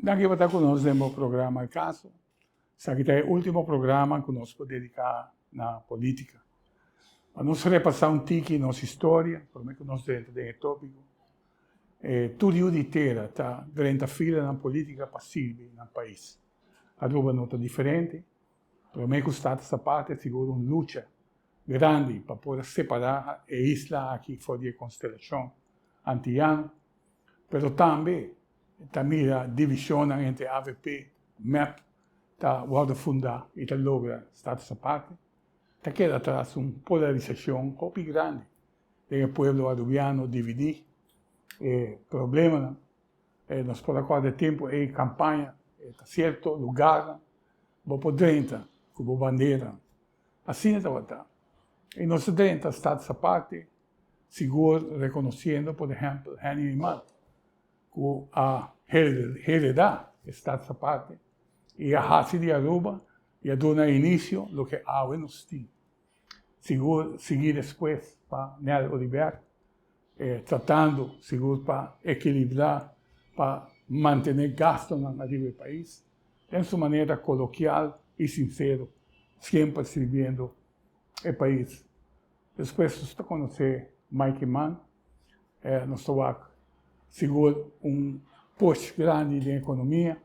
Danki pa ta ku nos den bo programa Al Caso. Esaki ta e último programa ku nos por dediká na polítika. Pa nos repasá un tiki nos historia promé ku nos drenta den e tópiko. E tur yu di tera ta drenta fila nan polítika pa sirbi nan pais. Aruba no ta diferente. Promé ku Status Aparte sigur un lucha grandi pa por a separá e isla aki for di e konstelashon antiyano. Pero tambe ta mira divisionnan entre avp, mep ta wordo funda y ta logra Status Aparte. Ta keda atras un polarisacion hopi grandi den e pueblo Arubiano dividi. E problemanan, nos por a corda e tempo ey campaña ta cierto lugarnan bo por drenta cu bo bandera. Asina tabata. Y nos a drenta Status Aparte Sigur reconociendo por ehempel Henny Eman cu a hereda e Staats Aparte y a haci di Aruba y a duna inicio loke awe nos tin. Sigur sigui despues pa Nel Oduber tratando sigur pa equilibra pa mantene gastonan ariba e pais den su manera coloquial y sincero siemper sirbiendo e pais. Despues nos ta conoce Mike Eman, nos ta wak sigur un push grandi den economia,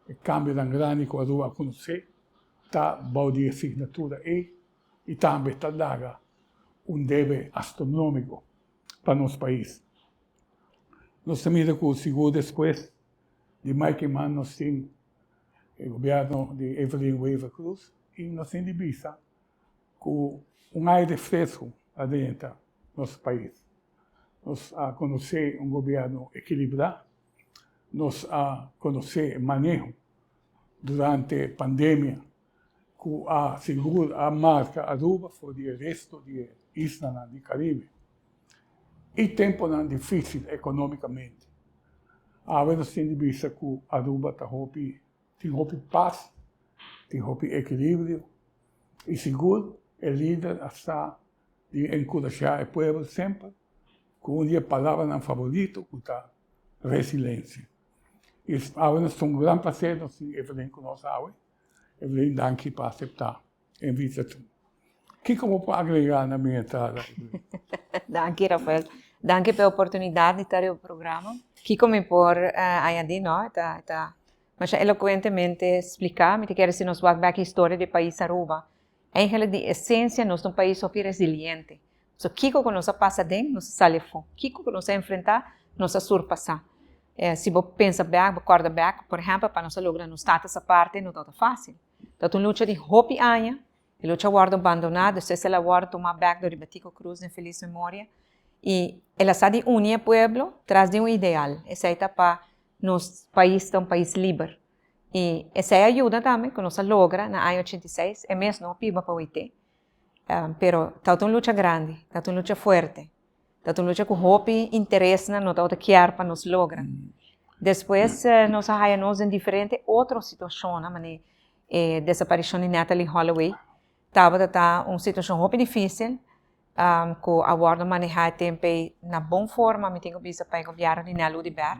e cambionan grandi cu Aruba a conoce ta bao di e signatura ey y tambe ta laga un debe astronomico pa nos pais. Nos ta mira cu sigur despues di Mike Eman nos tin e gobierno di Evelyn Wever-Croes y nos tin di bisa Ku un aire fresku a drenta nos pais. Nos a konosé un gobièrnu ekilibrá, nos a konosé maneho durante pandemia ku a sigur a marka Aruba for di e resto di e islanan di Karibe i temponan difísil ekonómikamente. Awe nos tin di bisa ku Aruba ta hopi Tin hopi pas, tin hopi ekilibrio i sigur e lider a sa di enkurashá e pueblo semper ku un di e palabranan favorito ku ta resilensia. I awe nos ta un gran plaser nos tin Evelyn ku nos awe. Evelyn danki pa aseptá e invitashon. Kiko bo por agregá na mi entrada Evelyn? Danki Rafael. Danki pa e oportunidat di ta riba programa. Kiko mi por añadí no? Ta ta Masha elocuentemente spliká. Mi ta kere si nos wak bek historia di pais Aruba. Eigenlijk di esencia nos ta un pais hopi resiliente. So kiko ku nos a pasa den, nos a sali afó. Kiko ku nos a enfrentá, nos a surpasá. Si bo pensa bek, bo kòrda bek, por ehèmpel pa nos a logra nos status aparte no tabata fásil. Tabata un lucha di hopi aña, e lucha a wòrdu bandoná, despues el a wòrdu tumá bek dor di Betico Croes den felis memoria i el a sa di uni e pueblo tras di un ideal, esei ta pa Nos pais ta un pais liber y esey a yuda tambe cu nos a logra na aña 86, e mes no a piba pa OIT, pero tabata un lucha grandi, tabata un lucha fuerte, tabata un lucha cu hopi interesnan no tabata kier pa nos logra. Despues nos a haya nos den diferente otro situacionnan, manera e desaparicion di Natalee Holloway tabata ta un situacion hopi dificil, ku a wòrdu manehá e tempu ei na bon forma, mi tin ku bisa pa e gobièrnu di Nel Oduber.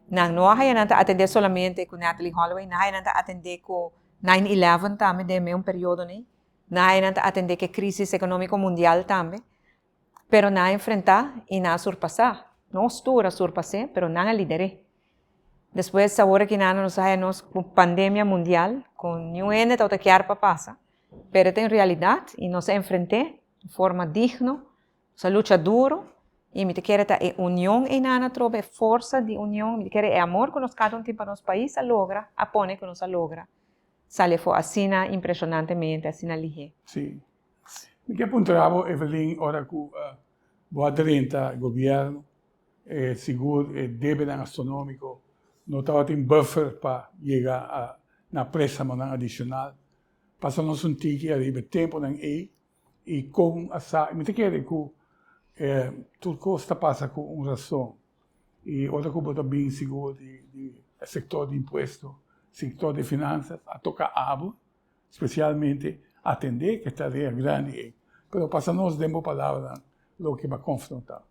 Nan no a haña nan ta atendé solamente ku Natalee Holloway, nan a haña nan ta atendé ku 9/11 tambe den meun periodo nei, nan a haña nan ta atendé ku e krísis ekonómiko mundial tambe, pero nan a enfrentá i nan a surpasá. Nos tur a surpas'é, pero nan a lider'é. Despues awor aki nan nos a haña nos ku pandemia mundial ku niun hende tabata kier pa pasa. Pero ta en realidad y nos a enfrent'é di forma digno, nos a lucha duro y mi ta kere ta e union einan atrobe, e forsa di union, mi ta kere e amor ku nos kada un tin pa nos pais a logra, a pone ku nos a logra sali afó asina impreshonantemente, asina lihé. Sí. Mi ke puntra bo, Evelyn, ora ku bo a drenta gobièrnu, sigur e debenan astronómiko no tabatin buffer pa yega na préstamonan adishonal. Pasa nos un tiki ariba e temponan ei i kon a sa, mi ta kere ku tur kos ta pasa ku un rason i ora ku bo ta bin sigur di e sektor di impuesto, sektor di finansas a toka abo spesialmente atendé ku e tarea grandi ei. Pero pasa nos den bo palabranan loke bo a konfrontá.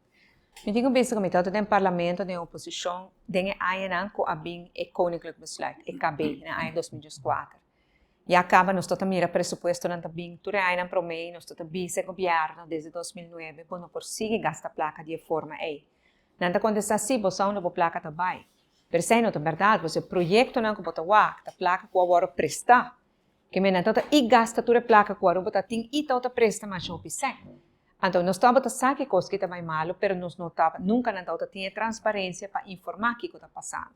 Mi tin ku bisa ku mi tabata den parlamento den oposishon den e añanan ku a bin e Koninklijk Besluit, e KB, na aña 2004. Ya kaba nos ta mira presupuestonan ta bin tur e añanan promé i nos ta bisa e gobièrnu desde 2009 bo no por sigui gasta plaka di e forma ei. Nan ta kontestá, Sí, bo sa unda bo plaka ta bai. Pero esei no ta bèrdat, pasobra e proyektonan ku bo ta wak ta plaka ku a wòrdu prestá. Ke men nan tabata i gasta tur e plaka ku Aruba ta tin i tabata presta masha hopi sèn. Anto nos tabata sa ki kos ki ta bai malu, pero nos no tabata, nunka nan tabata tin e transparensia pa informá kiko ta pasando.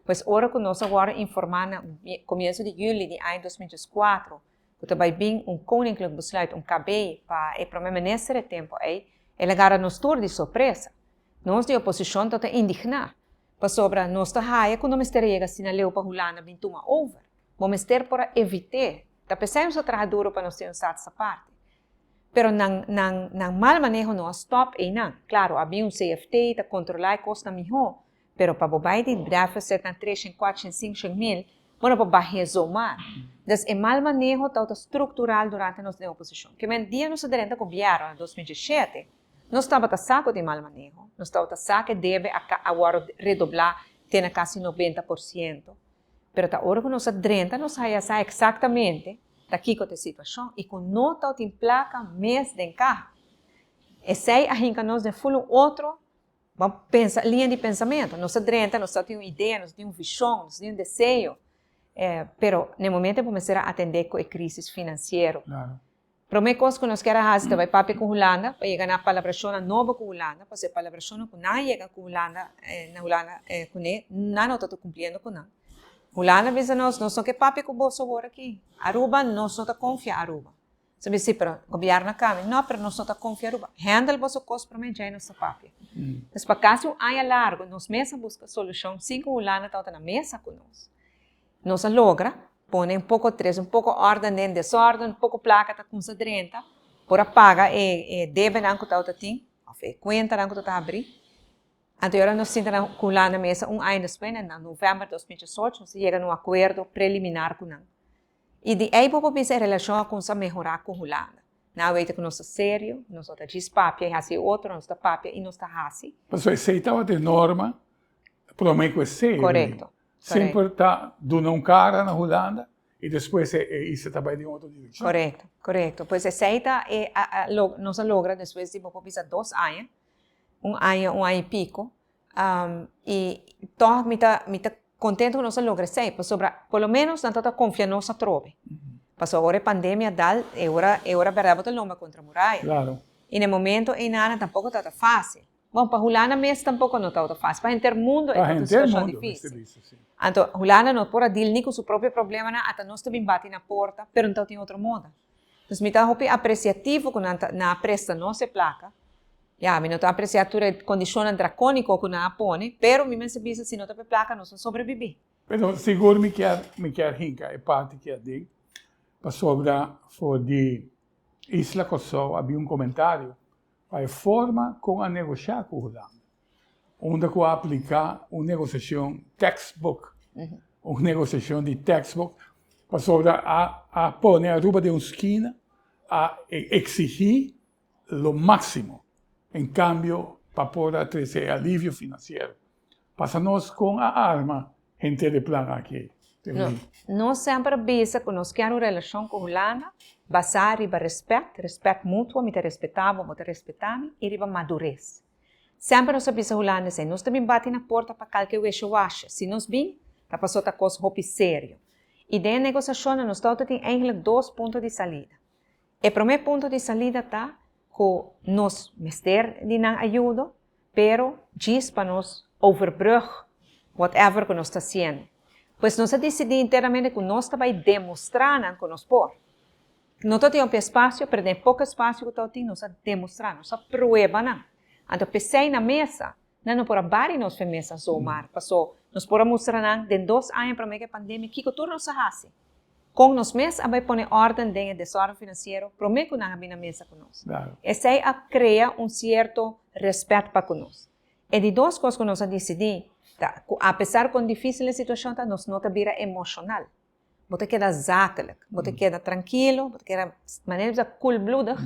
Pues ora ku nos a wòrdu informá na komienso di yüli di aña 2004 ku ta bai bin un Koninklijk Besluit, un KB, pa e prome minister e tempu ei, el a gara nos tur di sorpresa. Nos di oposishon tabata indigná, pasobra nos ta haya ku no mester a yega asina leu pa Hulanda bin tuma over. Bo mester por a evit'é. Ta p'esei nos a traha duru pa nos tin un Status Aparte. Pero nan, nan, nan mal maneho no a stòp einan. Klaro, a bin un CFT ta kontrolá e kosnan mihó, pero pa bo bai di deficit na treshen, kuatshen, sinshen mil, bo no por bah'é zomaar. Dus e mal maneho tabata struktural durante nos den oposishon. Ke men dia nos a drenta gobièrnu na 2017, nos tabata sa ku tin mal maneho, nos tabata sa ku e debe a a wòrdu redoblá te na kasi 90%. Pero ta ora ku nos a drenta nos haya sa eksaktamente ta kiko ta e situashon i ku no tabatin plaka mes den kaha. Esei a hinka nos den ful un otro bo pensa liña di pensamentu. Nos a drenta, nos tabatin un idea, nos tabatin un vishon, nos tabatin un deseo, pero na e momento bo mester a atendé ku e krísis finansiero. Promé kos ku nos kier a hasi ta bai papia ku Hulanda pa yega na palabrashonnan nobo ku Hulanda, pasobra e palabrashonnan ku nan a yega ku Hulanda na Hulanda kuné nan no ta ta kumpliendo ku nan. Hulanda a bisa nos, nos no ke papia ku boso awor aki. Aruba, nos no ta konfia Aruba. Nos a bisa, si, pero gobièrnu a kambia. No, pero nos no ta konfia Aruba. Handle boso kos promé djei nos ta papia. Pues pa kasi un aña largu nos mes a buska solushon sin ku Hulanda tabata na mesa ku nos. Nos a logra pone un poko tres, un poko órden den desórden, un poko plaka ta kumsa drenta por a paga e e debenan ku tabata tin òf e kuentanan ku tabata habrí. Anto e ora nos sinta na ku Hulanda mesa un aña despues, na novèmber 2018, nos a yega na un akuerdo preliminar ku nan. I di ei bo por bisa e relashon a kumsa mehorá ku Hulanda. Nan a weten ku nos ta serio, nos no ta djis papia i hasi e otro, nos ta papia i nos ta hasi. Pasobra esei tabata e norma promé ku esei. Korekto. Semper ta duna un cara na Hulanda y despues e isla ta bay den otro direccion. Correcto, correcto. Pues esey ta e lo nos a logra despues di bo por bisa dos aña, un aña, un aña y pico, y tog mi ta mi ta contento cu nos a logra esey pasobra por lo menos nan ta ta confia nos atrobe. Pasobra ora e pandemia dal e ora e ora berdad bo ta lomba contra muraya. Claro. Y na e momento eynan tampoco ta ta facil. Bon, pa Hulanda mes tampoco no tabata fácil. Pa henter mundo e tabata un situacion difícil. Anto, Hulanda no por a deal ni cu su propio problemanan, ata nos ta bin bati na porta, pero no tabatin otro moda. Dus mi ta hopi apreciativo cu nan ta, nan a presta nos e placa. Ya, mi no ta aprecia tur e condicionnan draconico cu nan a pone, pero mi mester bisa si no ta pa e placa nos no sobrevivi. Pero sigur mi kier, mi kier hinca e parti ki aden, pasobra for di Isla Kòrsou a bin un comentario Pa e forma kon a negoshá ku Hulanda, unda ku a apliká un negosiashon textbook, un negosiashon di textbook, pasobra a a pone Aruba den un skina, a eksigí lo máksimo en kambio pa por a trese e alivio finansiero. Pasa nos kon a arma henter e plan aki. Nos semper a bisa ku nos kier un relashon ku Hulanda basá riba respèt, respèt mutuo, mi ta respetá bo, bo ta respetá mi, i riba madures. Semper nos a bisa Hulanda esei, nos ta bin bati na porta pa kalke weshe-washe, si nos bin, ta pasobra ta kos hopi serio. I den e negosiashonnan nos tabata tin eigentlik dos punto di salida. E promé punto di salida ta ku nos mester di nan ayudo, pero djis pa nos overbrug whatever ku nos ta hasiendo. Pues nos a disidí internamente ku nos ta bai demostrá nan ku nos por. No ta tin hopi espasio, pero den e poko espasio ku tabatin nos a demostrá, nos a prueba nan. Anto p'esei na mesa, nan no por a bari nos p'e mesa zomaar, paso nos por a mustra nan den dos aña promé ku e pandemia kiko tur nos a hasi. Kon nos mes a bai pone órden den e desórden finansiero promé ku nan a bin na mesa ku nos. Esei a krea un sierto rèspèt pa ku nos. E di dos kos ku nos a disidí ta ku apesar kon difísil e situashon ta, nos no ta bira emoshonal. Bo ta keda zakelijk, bo ta keda trankilo, bo ta keda, manera di bisa, koelbloedig.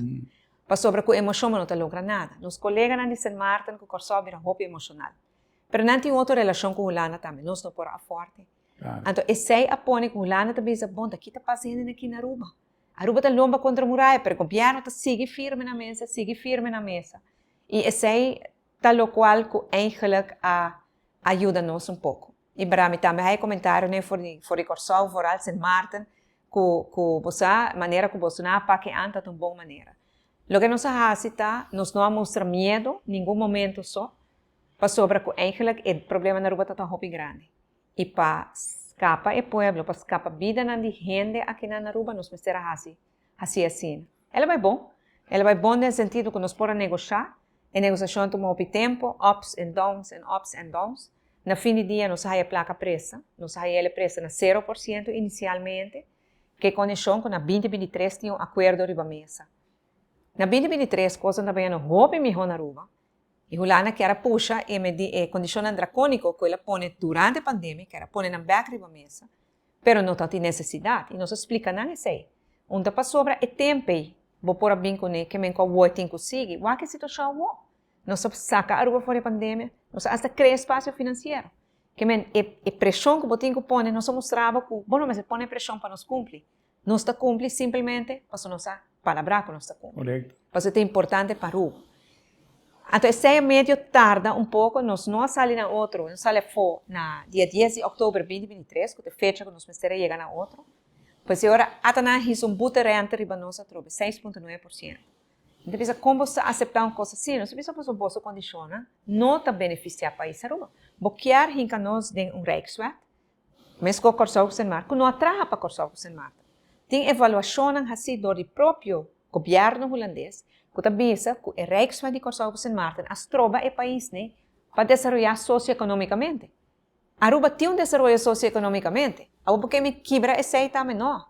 Pasobra ku emoshon bo no ta logra nada. Nos koleganan di Sint Maarten ku Kòrsou bira hopi emoshonal. Pero nan tin otro relashon ku Hulanda tambe. Nos no por afòrte. Anto esei a pone ku Hulanda ta bisa, bon, ta kita pasa hende aki na Aruba? Aruba ta lomba kontra muraya, pero gobièrnu ta sigui firme na mesa, sigui firme na mesa. I esei ta lokual ku eigenlijk a a yuda nos un poko. I bra mi tambe haya komentario ne for di for di Kòrsou, vooral Sint Maarten, ku ku bo sa manera ku boso nan a pake an ta un bon manera. Loke nos a hasi ta, nos no a mustra miedu ningun momento so, pasobra ku eigenlijk e problema na Aruba ta ta hopi grandi. I pa skapa e pueblo, pa skapa bidanan di hende akinan na Aruba nos mester a hasi hasi asina. El a bai bon. El a bai bon den sentido ku nos por a negoshá. E negosiashon a tuma hopi tempu, ups en downs en ups en downs. Na fin di dia nos a haya plaka presta. Nos a haya el e presta na 0% inisialmente, ku e kondishon ku na 2023 tin un akuerdo riba mesa. Na 2023 kosnan ta bayendo hopi mihó na Aruba i Hulanda kier a pusha e medi e kondishonnan drakóniko ku el a pone durante pandemia, kier a pone nan bèk riba mesa. Pero no ta tin nesesidat, i nos a splika nan esei. Un ta pasobra e temp ei bo por a bin kuné ke men ku awor tin ku sigui. Wak e situashon awor. Nos a saka Aruba for di e pandemia, nos a asta krea espasio finansiero. Ke men e e preshon ku bo tin ku pone, nos a mustra bo ku bo no mester pone preshon pa nos kumpli. Nos ta kumpli simplemente pasobra nos a palabrá ku nos ta kumpli. Pasobra ta importante pa Aruba. Anto esei a medio tarda un poko, nos no a sali na otro, nos sali afó na dia 10 di òktober 2023, ku ta e fecha ku nos mester a yega na otro. Pues e ora ata nan a hisa un bute rente riba nos atrobe, 6.9%. Mi ta bisa, kon bo sa aseptá un kos asina? Nos ta bisa pasobra boso kondishonnan no ta benefisiá pais Aruba. Bo kier hinka nos den un rijkswet Meskos Kòrsou ku Sint Maarten, ku no a traha pa Kòrsou ku Sint Maarten. Tin evaluashonnan hasí dor di propio gobièrnu hulandes ku ta bisa ku e Rijkswet di Kòrsou ku Sint Maarten a stroba e paisnan pa desaroyá sosioekonomikamente. Aruba tin un desaroyo sosioekonomikamente. Awor por ke mi kibra esei tambe? No.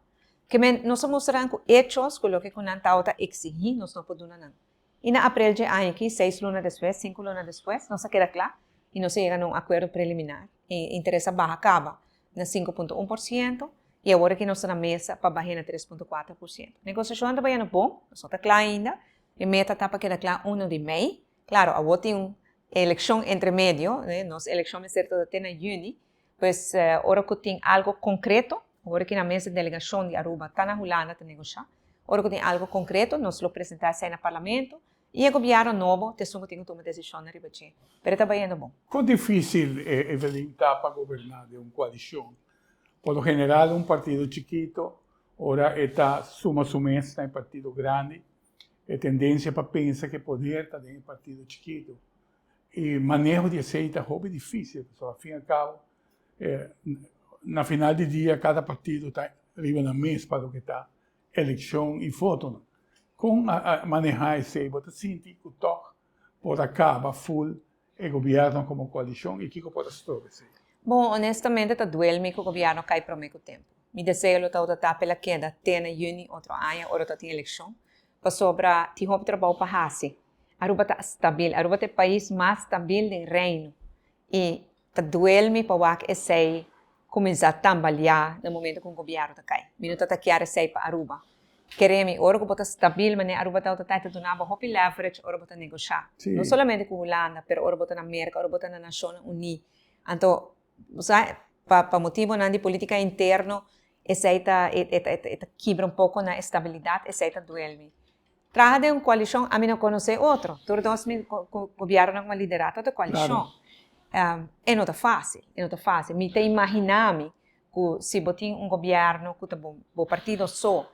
Ke men nos a mustra nan ku echos ku loke ku nan tabata eksigí nos no por duna nan. I na aprel dje aña aki, seis luna despues, sinku luna despues, nos a keda kla i nos a yega na un akuerdo preliminar. E interes a baha kaba na 5.1% i awor aki nos ta na mesa pa bah'é na 3.4%. Negosiashonnan ta bayendo bon, nos no ta kla ainda. E meta ta pa keda kla uno di mei. Klaro, awor tin un elekshon entre medio, nos elekshon mester ta te na yüni, pues ora ku tin algu konkreto, awor aki na mesa delegashon di Aruba ta na Hulanda ta negoshá. Ora ku tin algu konkreto nos lo presentá esei na Parlamento i e gobièrnu nobo ta esun ku tin ku tuma desishonnan riba dje. Pero e ta bayendo bon. Kon difísil Evelyn ta pa goberná den un koalishon? Por lo general un partido chikito ora e ta suma su mes na e partido grandi e tendensia pa pensa ku e poder ta den e partido chikito i maneho di esei ta hopi difísil pasobra al fin i al kabo Na final di dia kada partido ta riba nan mes pa loke ta elekshon i votonan. Kon a manehá esei? Bo ta sinti ku tòg por a kaba ful e gobièrnu komo koalishon i kiko por a stroba esei? Bon, honestamente ta duel mi ku gobièrnu kai promé ku tempu. Mi deseo lo tabata ta pa el a keda te na yüni otro aña ora ta tin elekshon, pasobra tin hopi trabou pa hasi. Aruba ta stabil, Aruba ta e pais mas stabil den Reino i Ta duel mi pa wak esey cuminsa tambaleá na momento cu un gobierno ta cay. Mi no ta ta kier esey pa Aruba. Kere mi, ora cu bo ta stabil manera Aruba ta ta ta duna bo hopi leverage ora bo ta negocia. No solamente cu Hulanda, pero ora bo ta na Merca, ora bo ta na Nacionnan Uní. Anto, bo sa, pa pa motibonan di politica interno esey ta e ta kibra un poco na estabilidad, esey ta duel mi. Traha den un koalishon, ami no konosé otro. Tur dos mi gobièrnunan ku a liderá ta otro koalishon. E no ta fásil, e no ta fásil. Mi ta imaginá mi ku si bo tin un gobièrnu ku ta bo partido so,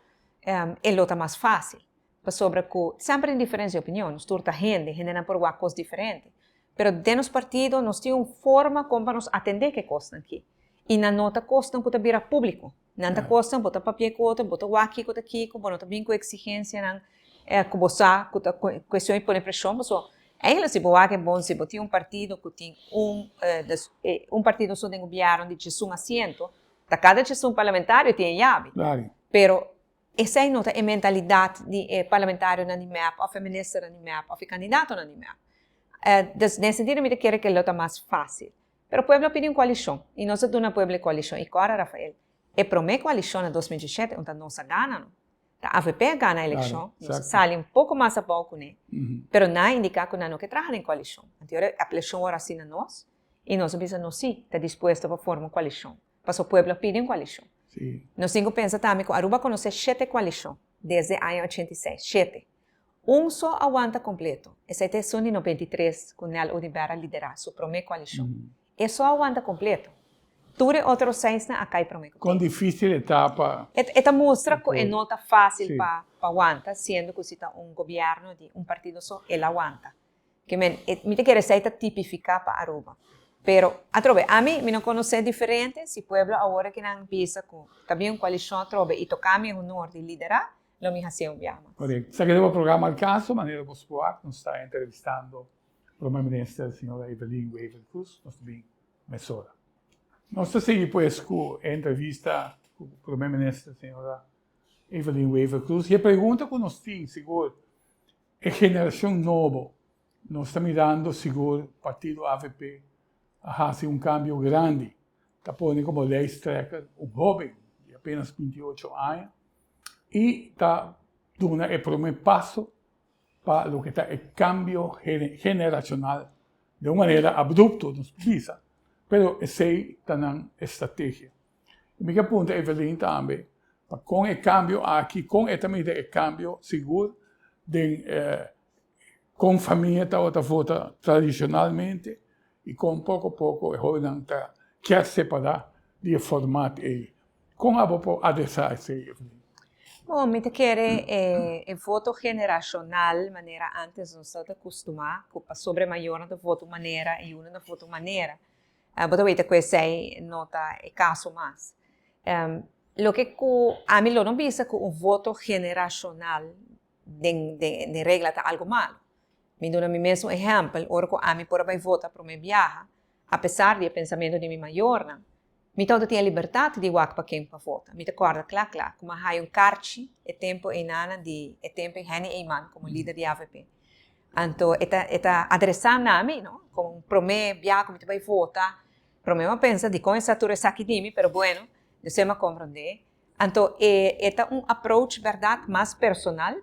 e lo ta mas fásil. Pasobra ku semper tin diferensia di opinion, nos tur ta hende, hendenan por wak kos diferente. Pero den nos partido nos tin un forma kon pa nos atendé ku e kosnan aki. I nan no ta kosnan ku ta bira públiko. Nan ta kosnan, bo ta papia ku otro, bo ta wak kiko ta kiko, bo no ta bin ku eksigensianan ku bo sa ku ta kuestion di pone preshon, pasobra eigenlijk si bo wak e bon, si bo tin un partido ku tin un un partido so den gobièrnu di djesun asiento, ta kada djesun parlamentario tin e yabi. Pero esei no ta e mentalidat di e parlamentarionan di mep òf e ministernan di mep òf e kandidatonan di mep. Dus den e sentido mi ta kere ku lo ta mas fásil. Pero pueblo a pidi un koalishon i nos a duna pueblo e koalishon. I kòrda Rafael, e promé koalishon na 2017 un ta nos a gana no. Ta avp a gana elekshon, nos a sali un poko mas abou kuné, pero nan a indiká ku nan no ke traha den koalishon. Anto ora e apelashon wòrdu hasi na nos i nos a bisa nos sí ta dispuesto pa forma un koalishon, pasobra pueblo a pidi un koalishon. Nos tin ku pensa tambe ku Aruba konosé shete koalishon desde aña 86, shete. Un so a wanta kompleto, esei ta esun di 93 ku Nel Oduber a liderá su promé koalishon. E so a wanta kompleto. Tur e otro seisnan a kai promé ku Kon difísil e ta pa. E ta mustra ku e no ta fásil pa wanta, siendo ku si ta un gobièrnu di un partido so, el a wanta. Ke men, mi ta kere esei ta tipifiká pa Aruba. Pero, atrobe, ami, mi no konosé diferente, si pueblo awor aki nan bisa ku ta bin un koalishon atrobe i toká mi e honor di liderá, lo mi hasié un biaha mas. Korekto. Esaki ta bo programa Al Caso, manera bo spua, nos ta entrevistando Prome Minister señora Evelyn Wever-Croes, nos ta bin mesora. Nos ta sigui pues cu e entrevista cu Prome Minister señora Evelyn Wever-Croes y e pregunta cu nos tin sigur e generacion nobo, nos ta mirando sigur partido avp a haci un cambio grandi, ta pone como lijsttrekker un hoben di apenas 28 aña y ta duna e prome paso pa loke ta e kambio generashonal den un manera abrupto nos por bisa, pero esei ta nan estrategia. I mi ke puntra Evelyn tambe pa kon e kambio aki, kon e ta mira e kambio sigur den kon famia tabata vota tradishonalmente i kon poko poko e hobennan ta kier separá di e format ei. Kon abo por adresá esei, Evelyn? Bon, mi ta kere e voto generashonal manera ántes nos tabata kustumá, ku pasobra e mayornan ta vota un manera e yunan ta vota un manera. Bo ta weta ku esei no ta e kaso mas. Loke ku ami lo no bisa ku un voto generashonal den den regla ta algu malu. Mi duna mi mes un ehèmpel, ora ku ami por a bai vota promé biaha, apesar di e pensamentu di mi mayornan, Mi tabata tin e libertat di wak pa ken pa vota. Mi ta kòrda kla kla ku mi a haya un karchi e tempu einanan di e tempu ei Henny Eman komo lider di avp. Anto e ta e ta adresá na mi no komo un promé bia ku mi ta bai vota. Promé mi a pensa dikon e sa tur esaki di mi pero bueno despues mi a komprondé. Anto e e ta un approach bèrdat mas personal.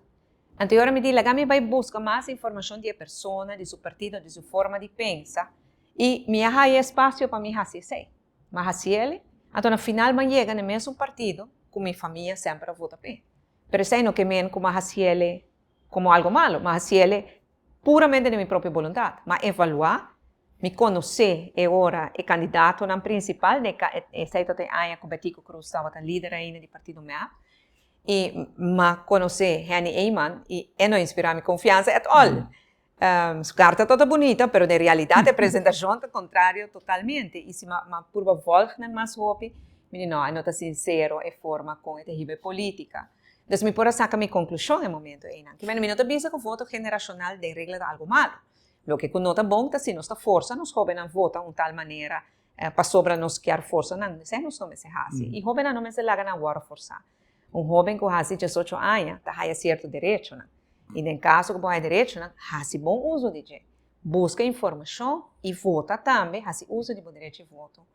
Anto e ora mi di laga mi bai buska mas informashon di e persona, di su partido, di su forma di pensa. I mi a haya espasio pa mi hasi esei. Mi a hasi el, anto na final mi a yega na e mesun partido ku mi famia semper a vota p'e. Pero esei no ke men ku mi a hasi el komo algo malo, mi a hasi el puramente di mi propio boluntat. Mi a evaluá, mi konosé e ora e kandidatonan prinsipal, esei tabata e aña ku Betico Croes tabata lider ainda di partido mep, i mi a konosé Henny Eman i e no inspirá mi konfiansa at all. Su carta ta bunita, pero den realidad e presentacion ta contrario totalmente. Y si m'a purba volg nan mas hopi, mi di no, e no ta sincero e forma con e ta hiba e politica. Dus mi por a saca mi conclusion e momento eynan. Kimen mi no ta bisa cu voto generacional den regla ta algo malo. Loke cu no ta bon ta si nos ta forsa nos hobennan vota un tal manera pasobra nos kier forsa nan. Esey nos no mester haci. Y hobennan no mester laga nan worde forsa. Un hoben ku hasi diesocho aña ta haya sierto derechonan. I den kaso ku bo haya derechonan, hasi bon uso di dje. Buska informashon i vota tambe, hasi uso di bo derecho di voto.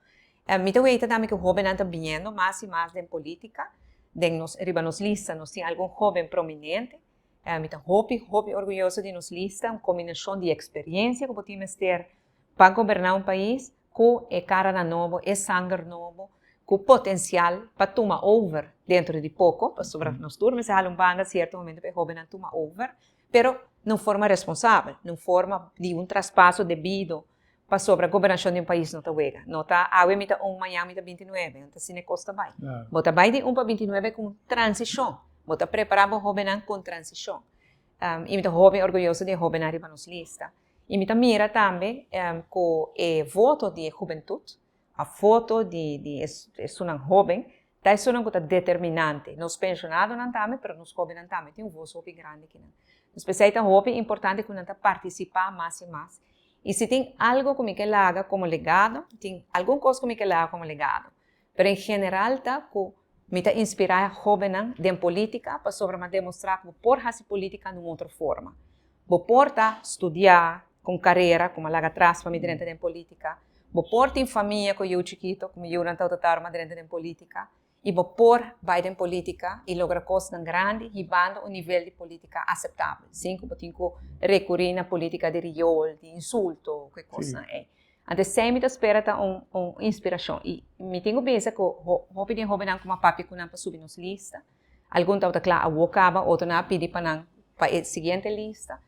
Mi ta weita tambe ku hobennan ta biniendo mas i mas den politika. Den nos, riba nos lista nos tin algun hoben prominente. Mi ta hopi, hopi orguyoso di nos lista, un kombinashon di eksperiencia ku bo tin mester pa goberná un pais ku e karanan nobo, e sanger nobo, ku potensial pa tuma over dentro di poko, pasobra nos tur mester hala un banda sierto momento pa e hóbennan tuma over, pero na un forma responsabel, na un forma di un traspaso debido, pasobra gobernashon di un pais no ta wega, no ta awe mi ta un, mañan mi ta 29, no ta asina e kos ta bai. Bo ta bai di un pa 29 ku un transishon, bo ta prepará bo hóbennan ku un transishon. I mi ta hopi orguyoso di e hóbennan riba nos lista. I mi ta mira tambe ku e voto di e hubentut, a voto di di esunnan hóben, ta esunnan ku ta determinante. Nos penshonadonan tambe, pero nos hóbennan tambe tin un vos hopi grandi kinan. Dus p'esei ta hopi importante ku nan ta partisipá mas i mas. I si tin algu ku mi ke laga komo legado, tin algun kos ku mi ke laga komo legado, pero en general ta ku mi ta inspirá e hóbennan den polítika pasobra mi a demostrá ku bo por hasi polítika na un otro forma. Bo por ta studiá ku un karera ku mi a laga atras pa mi drenta den polítika. Bo por tin famia ku yu chikito, ku mi yunan tabata tarma drenta den polítika. I bo por bai den politica y logra cosnan grandi hibando un nivel di politica aceptabel, sin cu bo tin cu recuri na politica di riool, di insulto, cu e cosnan ey. Anto esey mi ta spera ta un un inspiracion. Y mi tin cu bisa cu hopi di e hobennan cu mi a papia cu nan pa subi nos lista, algun tabata cla awo caba, otronan a pidi pa nan pa e siguiente lista,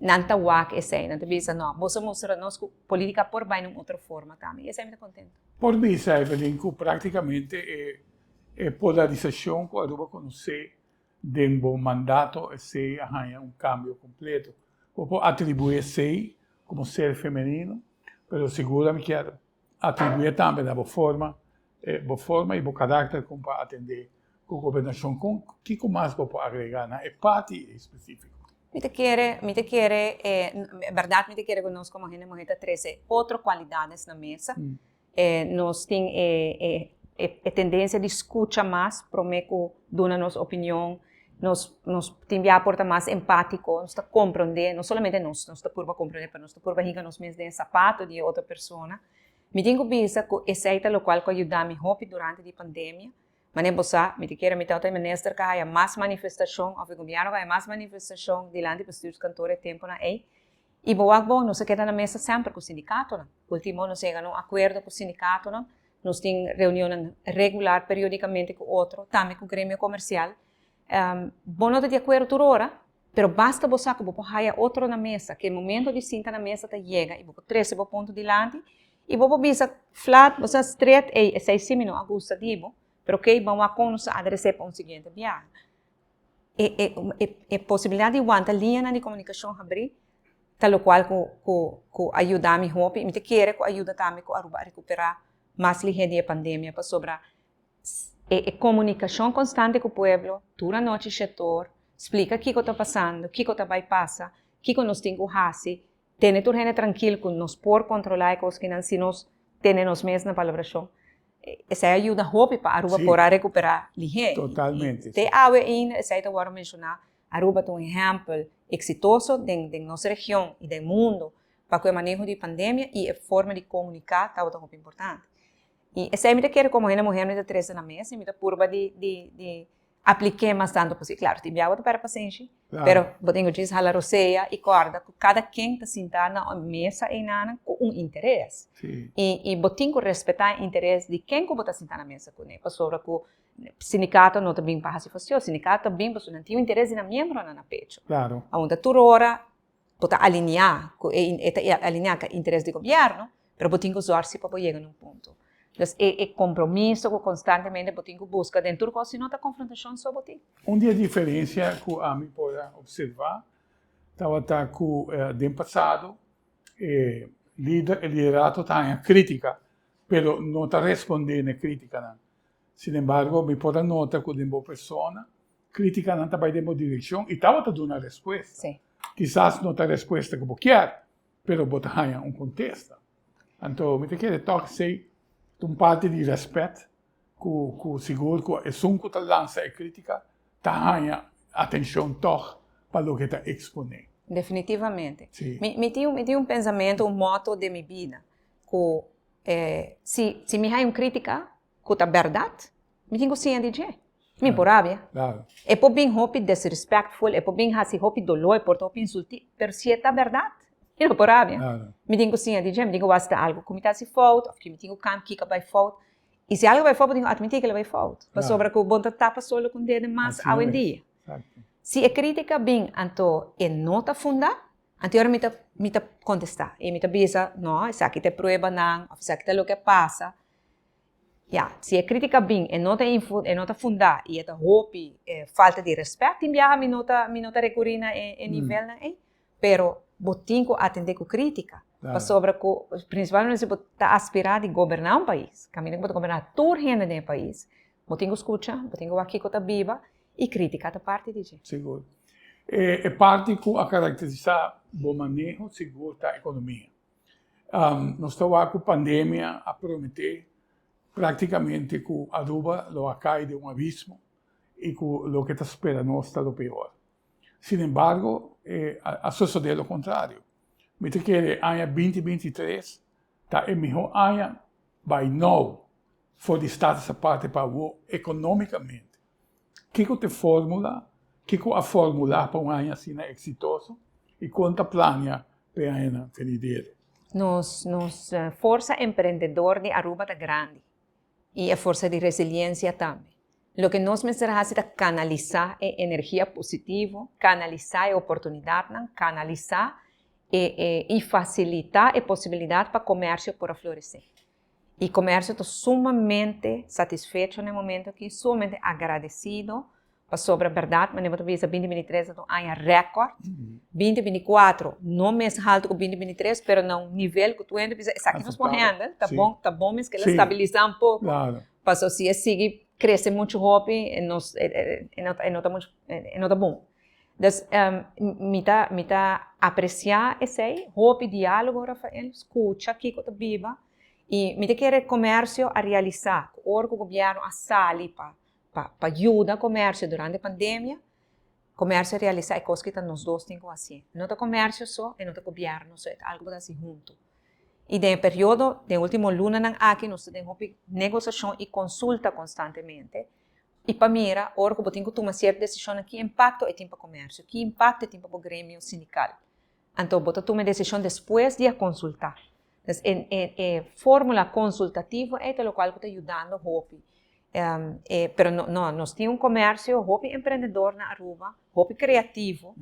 nan ta wak esey, nan ta bisa no, boso mustra nos cu politica por bay na un otro forma tambe y esey mi ta contento. Por bisa, Evelyn, cu practicamente e e polarisacion cu Aruba conoce den bo mandato esey a haya un cambio completo. Bo por atribui esey como ser femenino, pero sigur ami kier atribuye tambe na bo forma, bo forma y bo caracter con pa atende cu gobernacion. Con, kico mas bo por agrega na e parti especifico? Mi ta kere, mi ta kere, berdad mi ta kere cu nos como hende muher ta trece otro cualidades na mesa. Nos tin e, e, e tendencia di scucha mas prome cu duna nos opinion. Nos, nos tin bia por ta mas empatico, nos ta comprende, no solamente nos, nos ta purba comprende, pero nos ta purba hinca nos mes den e zapato di e otro persona. Mi tin cu bisa cu esey ta locual cu a yuda mi hopi durante di pandemia. Manera bo sa, mi ta kere mi tabata e minister cu a haya mas manifestacion, of e gobierno cu a haya mas manifestacion dilanti bestuurskantoor e temponan ey. Y bo wak bo, nos a keda na mesa semper cu sindicatonan. Ultimo nos a yega na un acuerdo cu sindicatonan, nos tin reunionnan regular periodicamente cu otro, tambe cu gremio comercial. Bo no ta di acuerdo tur ora, pero basta bo sa cu bo por haya otro na mesa, cu e momento di sinta na mesa ta yega y bo por trece bo punto dilanti y bo por bisa flat, bo sa stret, ey, esey si mi no a gusta di bo, pero ok, ban wak con nos ta adres'e pa un siguiente biaha. E e e e posibilidad di wanta liñanan di comunicacion habri ta locual cu cu cu a yuda mi hopi y mi ta kere cu a yuda tambe cu Aruba a recupera mas lihe di e pandemia pasobra e e comunicacion constante cu pueblo tur anochi shetor splica kico ta pasando, kico ta bay pasa, kico nos tin cu haci, tene tur hende trankil ku nos por kontrolá e kos kinan si nos tene nos mes na palabrashon. Esei a yuda hopi pa Aruba por a rekuperá lihé. Totalmente. Te awe ainda esei ta wòrdu menshoná. Aruba ta un ehèmpel eksitoso den den nos region i den mundu pa ku e maneho di pandemia i e forma di komuniká tabata hopi importante. I esei mi ta kere komo hende muher mi ta trese na mes i mi ta purba di di di Apliké mas tantu posibel. Klaro, tin biaha bo ta pèrdè pasenshi, pero bo tin ku djis hala rosea i kòrda ku kada ken ta sintá na un mesa einanan ku un interes. I bo tin ku respetá e interes di ken ku bo ta sintá na mesa kuné, pasobra ku sindikato no ta bin pa hasi fastio, sindikato ta bin pasobra nan tin un interes di nan miembronan na pecho. Aun ta tur ora bo ta alineá ku e e ta alineá ku e interes di gobièrnu, pero bo tin ku zòrg si pa bo yega na un punto. Dus e e kompromiso ku konstantemente bo tin ku buska den tur kos, si no ta konfrontashon so bo tin. Un di e diferensia ku ami por a opservá tabata ku den pasado e lider, e liderato ta haña krítika, pero no ta respondé na e krítikanan. Sinembargo, mi por a nota ku den bo persona Kritikanan ta bai den bo direkshon i tabata duna respuesta. Sí. Kisas no ta respuesta ku bo kier, pero bo ta haña un kontesta. Anto mi ta kere tòg esei ta un parti di rèspèt ku ku sigur ku esun ku ta lansa e kritika ta haña atenshon tòg pa loke e ta eksponé. Definitivamente. Sí. Mi mi tin mi tin un pensamentu, un mòto den mi bida ku si si mi haña un kritika ku ta bèrdat, Mi tin ku siña di dje. Mi por rabia. E por bin hopi disrespectful, e por bin hasi hopi doló, e por ta hopi insulti, pero si e ta bèrdat, mi no por rabia. Mi tin ku siña di dje, mi tin ku wak si ta algu ku mi ta hasi fout òf ku mi tin ku kambia, kiko a bai fout. I si algu a bai fout, bo tin ku atmití ku el a bai fout. Pasobra ku bo no ta tapa solo ku un dede mas awendia. Si e krítika bin anto e no ta fundá, anto e ora mi ta mi ta kontestá i mi ta bisa, no, esaki ta e pruebanan òf esaki ta loke a pasa. Ya, si e kritika bin e no ta e no ta fundá i e ta hopi falta di rèspèt, tin biaha mi no ta mi no ta rekurí na e e nivelnan ei, pero bo tin ku atendé ku kritika, pasobra ku prinsipalmente si bo ta aspirá di goberná un pais, kaminda ku bo ta goberná tur hende den e pais, bo tin ku skucha, bo tin ku wak kiko ta biba i kritika ta parti di dje. Sigur. E parti ku a karakterisá bo maneho sigur ta ekonomia. Nos ta wak ku pandemia a prometé práktikamente ku Aruba lo a kai den un abismo i ku loke ta spera nos ta lo peor. Sin embargo, a sosodé lo kontrario. Mi ta kere aña 2023 ta e mihó aña by now. For di Status Aparte pa awor economicamente. Kico ta e formula? Kico a formula pa un aña asina exitoso? Y con ta plania pa e añanan venidero? Nos nos forsa emprendedor di Aruba ta grandi y e forsa di resiliencia tambe. Loke nos mester haci ta canalisa e energia positivo, canalisa e oportunidadnan, canalisa e e y facilita e posibilidad pa comercio por a florece. Y comercio ta sumamente satisfecho na e momento aki, sumamente agradecido, pasobra berdad, manera bo ta bisa, 2023 ta un aña record, 2024 no mes halto cu 2023, pero na un nivel cu tur hende bisa esaki nos por handle, ta bon, ta bon mes cu el a stabilisa un poco, pasobra si e sigui crece mucho hopi, e nos, e no e no ta mucho, e no ta bon. Dus mi ta mi ta aprecia esey, hopi dialogo Rafael, scucha kico ta biba y mi ta kere comercio a realisa cu ora cu gobierno a sali pa pa pa yuda comercio durante pandemia, comercio a realisa e cos ki ta nos dos tin cu haci. No ta comercio so y no ta gobierno so, e ta algo cu bo ta haci hunto. Y den e periodo, den ultimo lunanan aki nos ta den hopi negociacion y consulta constantemente. I pa mira, ora ku bo tin ku tuma sierto desishonnan, ki impakto e tin pa komersio, ki impakto e tin pa bo gremio sindikal. Anto bo ta tuma e desishon despues di a konsultá. Pues e e e fórmula konsultativo ei ta lokual ku ta yudando hopi. E pero no no nos tin un komersio hopi emprendedor na Aruba, hopi kreativo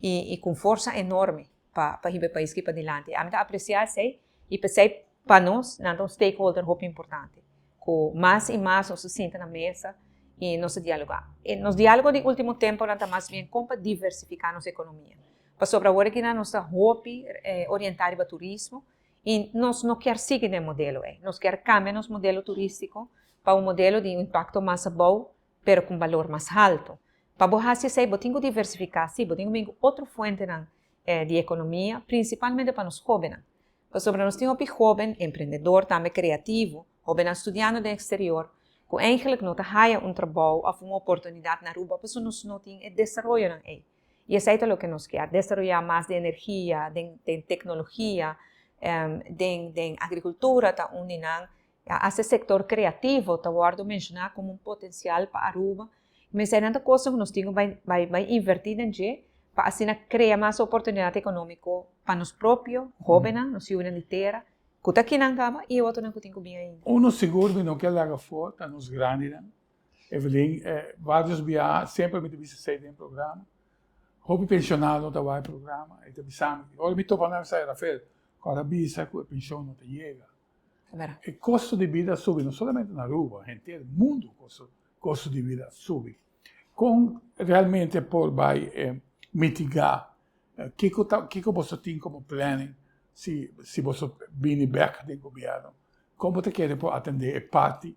i i ku un forsa enorme pa pa hiba e pais aki padilanti. Ami ta apresiá esei i p'esei pa nos nan ta un stakeholder hopi importante. Ku mas i mas nos ta sinta na mesa i nos ta dialogá. E nos diálogo di último temponan ta mas bien kon pa diversifiká nos ekonomia. Pasobra awor akinan nos ta hopi orientá riba turismo i nos no kier sigui den e modelo ei. Nos kier kambia nos modelo turístiko pa un modelo di un impakto mas abou pero ku un balor mas haltu. Pa bo hasi esei bo tin ku diversifiká, sí, bo tin ku bin ku otro fuentenan di ekonomia, prinsipalmente pa nos hóbennan. Pasobra nos tin hopi hóben, emprendedor, tambe kreativo, hóbennan studiando den eksterior, ku eigentlik no ta haya un trabou òf un oportunidat na Aruba pasobra nos no tin e desaroyonan ei. I esei ta loke nos kier, desaroyá mas den energia, den den teknologia, den den agrikultura ta un di nan. Ya hasta e sektor kreativo ta wòrdu menshoná komo un potensial pa Aruba. Mester nan ta kosnan ku nos tin ku bai bai bai invertí den dje pa asina krea mas oportunidat ekonómiko pa nos propio hóbennan, nos yunan di tera, ku ta kinan kaba i e otronan ku tin ku bin ainda. Uno sigur mi no ke laga for ta nos grandinan. Evelyn, varios biaha semper mi ta bisa esei den programa. Hopi pensionado ta wak e programa e ta bisa mi, ora mi topa nan mi sa, Rafael, ku ora bisa ku e penshon no ta yega. E kosto di bida a subi, no solamente na Aruba, henter mundu kosto di bida a subi. Kon realmente por bai mitigá? Kiko ta kiko boso tin komo planning si si boso bini bèk den gobièrnu? Kon bo ta kere por atendé e parti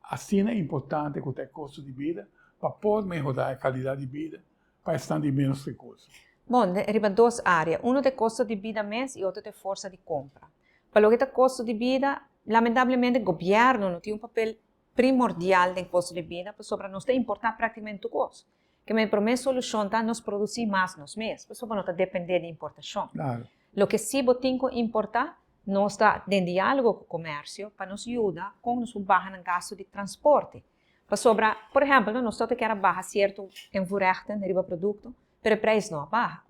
asina importante ku ta e kosto di bida pa por mehorá e kalidat di bida pa esnan di ménos rekurso? Bon, riba dos área. Uno ta e kosto di bida mes i otro ta e forsa di kompra. Pa loke ta kosto di bida, lamentablemente gobièrnu no tin un papel primordial den kosto di bida pasobra nos ta importá práktikamente tur kos. Ke men promé solushon ta nos produsí mas nos mes pasobra no ta dependé di importashon. Loke sí bo tin ku importá, nos ta den diálogo ku komersio pa nos yuda kon nos por baha nan gastu di transporte. Pasobra, por ehèmpel, nos ta kier a baha sierto invoerrechten riba produkto, pero e prijs no a baha.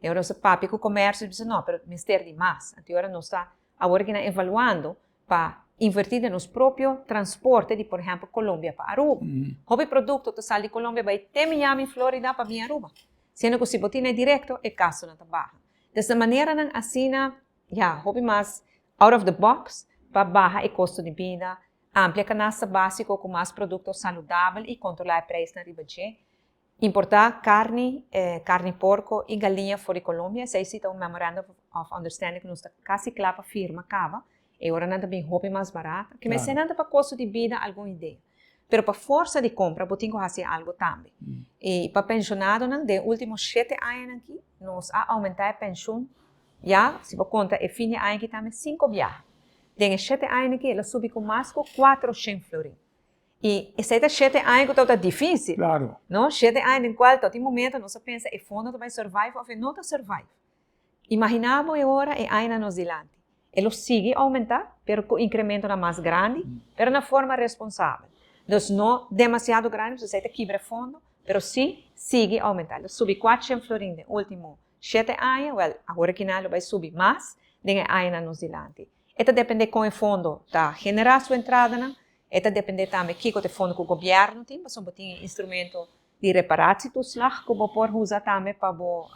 E ora nos ta papia ku komersio, bisa no, pero mester di mas. Anto e ora nos ta awor aki nan evaluando pa inverti den nos propio transporte di por ehèmpel Colombia pa Aruba. Hopi produkto ta sali di Colombia bai te Miami, Florida pa bin Aruba. Siendo ku si bo tine direkto e gastunan ta baha. Des na maneranan asina, ya, hopi mas out of the box pa baha e kosto di bida, amplia kanasta básiko ku mas produkto saludabel i kontrolá e preisnan riba dje. Importá karni, karni porko i galiña for di Colombia, esei si ta un Memorandum of Understanding ku nos ta kasi kla pa firma kaba. E ora nan ta bin hopi mas barata. Ke mester nan ta pa kosto di bida algun idea. Pero pa forsa di kompra bo tin ku hasi algu tambe. I pa penshonadonan den e ultimo shete añanan aki nos a oumentá e penshun ya, si bo konta e fin di aña aki tambe, sinku biaha. Den e shete añanan aki el a subi ku mas ku kuatroshen florin. I esei ta shete aña ku tabata difísil. Claro. No? Shete aña den kual ta tin momento nos a pensa e fondo ta bai survive òf e no ta survive. Imaginá bo e ora e añanan nos dilanti. E lo sigui oumentá, pero ku inkrementonan mas grandi, pero na forma responsabel. Dus no demasiado grandi, pasobra esei ta kibra e fondo, pero sí sigui oumentá. Lo subi kuatshen florin den último shete aña, wèl, awor aki nan lo bai subi mas den e añanan nos dilanti. E ta dependé kon e fondo ta generá su entradanan, e ta dependé tambe kiko ta e fondo ku gobièrnu tin, pasobra bo tin e instrumento di reparatietoeslag ku bo por usa tambe pa bo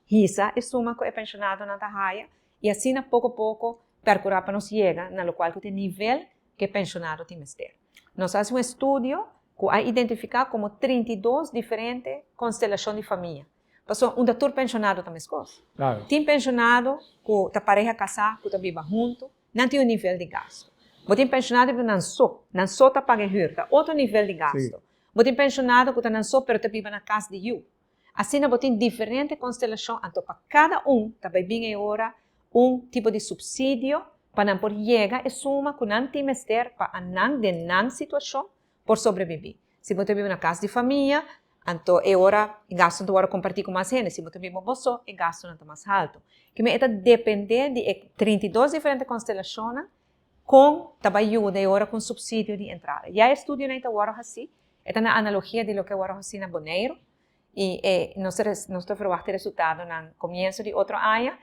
hisa e suma ku e penshonadonan ta haya i asina poko poko perkurá pa nos yega na lokual ku ta e nivel ku e penshonado tin mester. Nos a hasi un estudio ku a identifiká komo 32 diferente konstelashon di famia. Pasobra unda tur penshonado ta meskos. Tin penshonado ku ta pareha kasá ku ta biba huntu, nan tin un nivel di gastu. Bo tin penshonado ku biba nan so, nan so ta paga e hür, ta otro nivel di gastu. Bo tin penshonado ku ta nan so pero ta biba na kas di yu. Asina bo tin diferente konstelashon, anto pa kada un ta bai bin e ora un tipo di supsidio pa nan por yega e suma ku nan tin mester pa anan den nan situashon por sobrebibí. Si bo ta biba na kas di famia, anto e ora e gastunan ta wòrdu kompartí ku mas hende. Si bo ta biba bo so, e gastunan ta mas haltu. Kimen e ta dependé di e 32 diferente konstelashonnan kon ta bai yuda e ora ku un supsidio di entrada. Ya e estudionan ei ta wòrdu hasí. E ta na analogia di loke a wòrdu hasí na Boneiru i e nos ta nos ta ferwagt e resultadonan komienso di otro aña.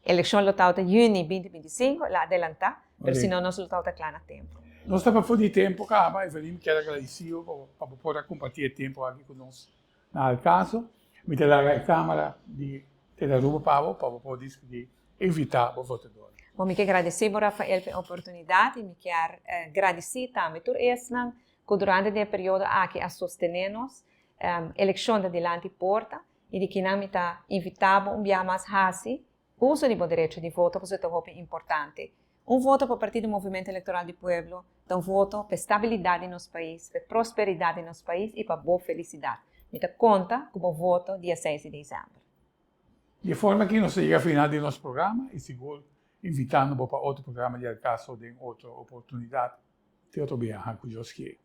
Elekshon lo tabata yüni 2025, el a adelantá, pero si no nos lo tabata kla na tempu. Nos ta pafó di tempu kaba, Evelyn, mi kier a gradisí bo pa bo por a kompartí e tempu aki ku nos na Al Caso. Mi ta laga e kamara di Telearuba pa bo, pa bo por dispidí e invitá bo votadornan. Bon, mi ke gradisí bo, Rafael, pa e oportunidat i mi kier gradisí tambe tur esnan ku durante di e periodo aki a sostené nos. Elekshon ta dilanti porta i di kinan mi ta invitá bo un biaha mas hasi uso di bo derecho di voto pasobra ta hopi importante. Un voto pa Partido Movimento Electoral di Pueblo ta un voto pa e stabilidat di nos pais, pa e prosperidat di nos pais i pa bo felisidat. Mi ta konta ku bo voto dia seis di desèmber. Di e forma aki nos ta yega final di nos programa i sigur invitando bo pa otro programa di Al Caso den otro oportunidat. Te otro biaha cu Dios kier.